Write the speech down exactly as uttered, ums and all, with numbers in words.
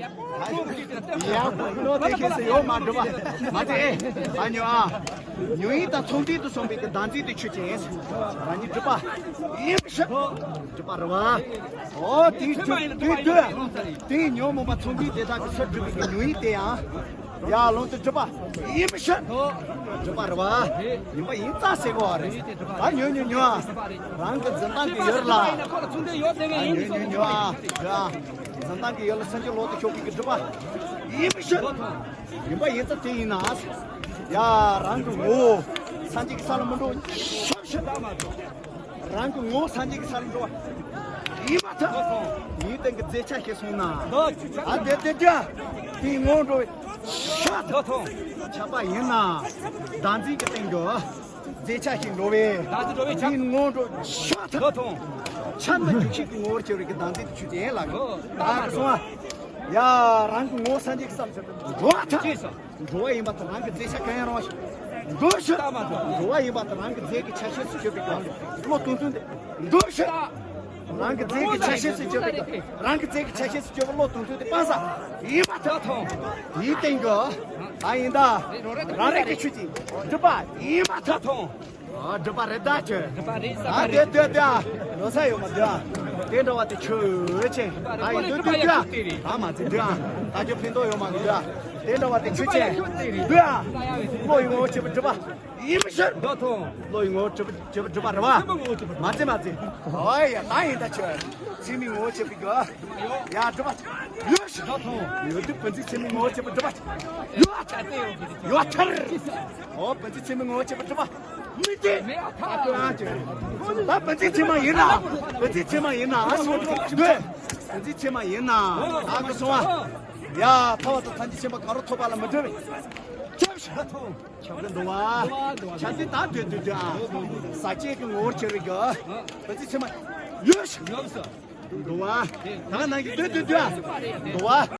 ཡ། བློ་དེ་ཤེས་སུ་ཡོད་མ་སྒྲུབ་པ། མ་དེ་ཨེ། ཨ་ཉོ་ཨ། ཉོ་ཡིན་དང་ཚོང་འབྲེལ་དུ་སོང་བའི་གི་བདག་འཛིན་དེ་ཆོས་ཅན། རང་ཉིད་སྒྲུབ་པ་ཡིན་ཤག་སྒྲུབ་པ་རེད་བ། ཨོ་དེ་ཆོས་དེ་དུས་དེ་ཉོན་མོངས་པ་ཚོང་འབྲེལ་དེ་དག་གི་ཚུར་སྒྲུབ་པའི་གི་ཉོ་ཡིན་དེ་ཡང་། ཡ་ལོང་དུ་སྒྲུབ་པ་ཡིན་ཤག་སྒྲུབ་པ་རེད་བ། ཡིན་པ་ཡིན་ཙང་ཟེར་གོ་བ་རེད། ད་ཉོ་ཉོ་ཉོ་ཨ། རང་གི་འཛིན་སྟངས་ཀྱི་ཡོད་ལ། ད་ཉོ་ཉོ་ཉོ་ཨ། ཡ། འཛིན་སྟངས་ཀྱི་ཡོད་ལ་སེམས་ཀྱི་ལོག་ཏུ་ཤོག་གི་སྒྲུབ་པ་ཡིན་པ་ཤོད། ཡིན་པ་ཡིན་ཙང་དེ་ཡིན་ན། ཡ། རང་གི་ངོ་བོ་སངས་རྒྱས་ཀྱི་ས་ལ་མི་འགྲོ་ཤོག་ཤོད། རང་གི་ངོ་བོ་སངས་རྒྱས་ཀྱི་ས་ལ་འགྲོ་བ་ཡིན་པ་ཐལ། ཡིན་སྟེང་གི་རྫས་ཆ་ཤེས་སོང་ན། ཨ་དེ་དེ་དེ་དེའི་ངོ་བོ་འགྲོ་བའི་ཤོག་ཐལ། ཁྱབ་པ་ཡིན་ན་བདག་འཛིན་གྱི་སྟེང་གི་རྫས་ཆ་ཞིག་འགྲོ་བས། བདག་འཛིན་འགྲོ་བས་ཁྱབ། དེའི་ངོ་བོ་འགྲོ་ཤོག་ཐལ། ཁྱབ་ན་འཇུག་བྱེད་ཀྱི་ངོ་བོར་གྱུར་བའི་གི་བདག་འཛིན་དེ་ཆོས་ཅན་ལ། ཨོ། ད་ག་སོང་ཨ། ཡ། རང་གི་ངོ་བོ་སངས་རྒྱས་ཀྱི་ས་ལ་འགྲོ་བ་ཐལ། ཅེས་སོ། འགྲོ་བ་ཡིན་པ་དང་རང་གི་རྫས་ཆ་གང་ཡང་རུང་བ་ཞིག་འགྲོ་ཤོག། ད་མ་འགྲོ། འགྲོ་བ་ཡིན་པ་དང་རང་གི་རྫས་ཀྱི་ཆ་ཤས་སུ་གྱུར་པའི་གང་བློ་གཏོང་ཚུལ་འདི་འགྲོ་ཤོག། རང་གི་རྫས་ཀྱི་ཆ་ཤས་སུ་གྱུར་པའི་གང་། རང་གི་རྫས་ཀྱི་ཆ་ཤས་སུ་གྱུར་པའི་བློ་གཏོང་ཚུལ་འདི་སྤང་ས་ཡིན་པ་ཐལ། ཐོང་། དེའི་སྟེང་གི་ད་ཡིན་ད། རང་རིག་གི་ཆོས་ཅན། སྒྲུབ་པ་ཡིན་པ་ཐལ། ཐོང་། ཨ། སྒྲུབ་པ་རེད་ད་ཁྱོད། སྒྲུབ་པ་རེད་བསམ་ཨ་པ་དེ་རེད། དེ་དེ་ཨ། ལོ་ས་ཡོད་མ་དེ་ཨ། དེ་འདྲ་བ་དེ་ཆོས་ཅན། ཨ་ཡིན་དུས་དུས་དེ་ཨ། ཨ་མ་ཚེ་དེ་ཨ། ད་ཁྱོད་ཕན་ཐོགས་ཡོད་མ་གི་དེ་ཨ། དེ་འདྲ་བ་དེ་ཆོས་ཅན། དེ་ཨ། བློ་ཡི་ངོ་བོ་ཆེན་པོ་སྒྲུབ་པ་ཡིན་པ་ཤར། ད་ཐོང་། བློ་ཡི་ངོ་བོ་ཆེན་པོ་ཆེན་པོ་སྒྲུབ་པ་རེད་བ། མ་ཚེ་མ་ཚེ། ཨོ་ཡ་ད་ཡིན་ད་ཁྱོད། ཚད་མའི་ངོ་བོ་ཆེན་པོ་གི་ཡ་སྒྲུབ་པ་ཡོད་ཤག་ད་ཐོང་། ཡོད་དུས་བུ་འཛིན་ཚད་མའི་ངོ་བོ་ཆེན་པོ་སྒྲུབ་པ་ཡོད་ཐར། ཡོད་ཐར། ཨོ་བུ་འཛིན་ཚད་མའི་ངོ་བོ་ཆེན་པོ་སྒྲུབ་པ། མི་དེ། ད་དོན་ཨ་ཅེ། ད་བུ་འཛིན་ཚད་མ་ཡིན་ན། བུ་འཛིན་ཚད་མ་ཡིན་ན་ཨ་སོང་དུས། བུ་འཛིན་ཚད་མ་ཡིན་ན། ཨ་ཁུ་སོང་ཨ། ཡ་ཐོབ་པ་དང་ཐམས་ཅད་མཁྱེན་པ་གང་རུང་ཐོབ་པ་ལ་མི་འབྲལ་བའི། ཁྱབ་ཤ་ཐོང་། ཁྱབ་གི་འདུག་བ། ཁྱབ་དེ་ད་དོན་དུ་དོན་ཨ། ཟག་བཅས་ཀྱི་ངོ་བོར་གྱུར་བའི་གི། བུ་འཛིན་ཚད་མ་ཡོད་ཤ། འདུག་བ། ད་ནང་གི་དོན་དུ་དོན་ཨ། འདུག་བ།